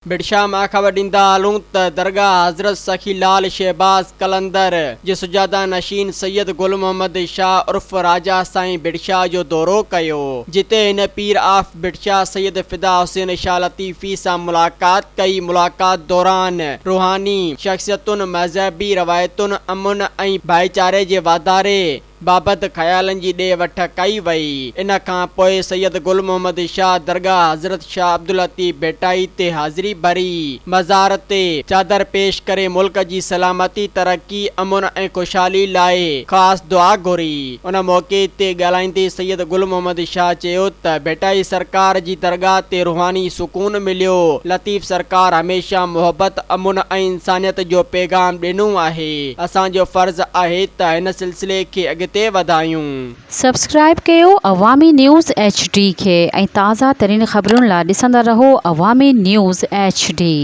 ڀٽشاهه مان خبر ڏيندا هلون ته درگاهه حضرت سخي لال شهباز قلندر جي سجاده نشين سيد گل محمد شاهه عرف راجا سائين ڀٽشاهه جو دورو ڪيو، جتي هن پير آف ڀٽشاهه سيد فدا حسين شاهه لطيفي سان ملاقات ڪئي. ملاقات دوران روحاني شخصيتن مذهبي روايتن، امن ۽ ڀائيچاري جي واڌاري بابت خيالن جي ڏي وٺ ڪئي وئي. ان کان پوء سيد گل محمد شاهه درگاهه حضرت شاهه عبداللطيف ڀٽائي تي حاضري ڀري، مزار تي چادر پيش ڪري ملڪ جي سلامتي، ترقي، امن ۽ خوشحالي لاء خاص دعا گهري. ان موقعي تي ڳالهائيندي سيد گل محمد شاهه چيو ته ڀٽائي سرڪار جي درگاهه تي روحاني سڪون مليو، لطيف سرڪار هميشه محبت، امن ۽ انسانيت جو پيغام ڏنو آهي. اسان جو فرض آهي ته هن سلسلي کي اڳتي وڌايون. سبسڪرائيب ڪيو عوامي نيوز ايڇ ڊي کي ۽ تازه ترين خبرن لا ڏسندا رهو عوامي نيوز ايڇ ڊي.